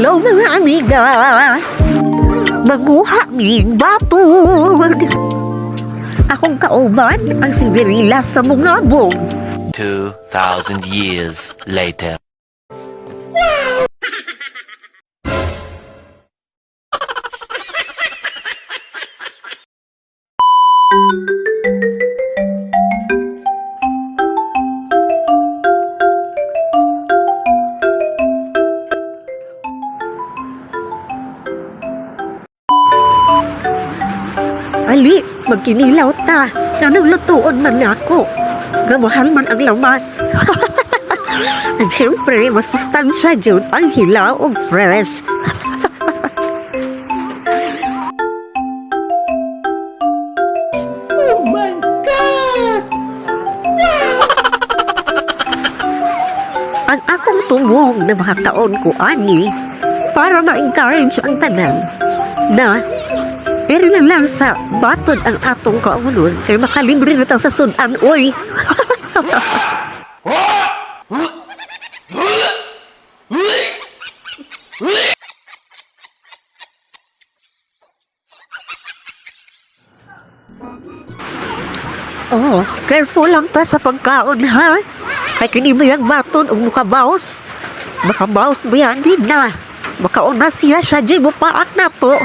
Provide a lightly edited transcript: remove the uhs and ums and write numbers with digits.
Hello, mga amiga! Manguha mig batod! Akong kauban ang Cinderella sa Mungabong. 2,000 years later. Ali, magkinilaw ta. Kanang lutuon man nako. Gamahan man ang lamas. At syempre, masustansya dyan ang hilaw og fresh. Oh my God! Ang akong tumong na makakaon ko ani para ma-encourage ang tanan na eri na lang sa batod ang atong kaunon kay makalibre na taw sa sudan, oy. Oh, careful lang ta sa pagkaon, ha. Kay kini ba yung baton og mukabaos? Makabaos ba yan? Di na. Makaon na siya siya, di mo paak na to.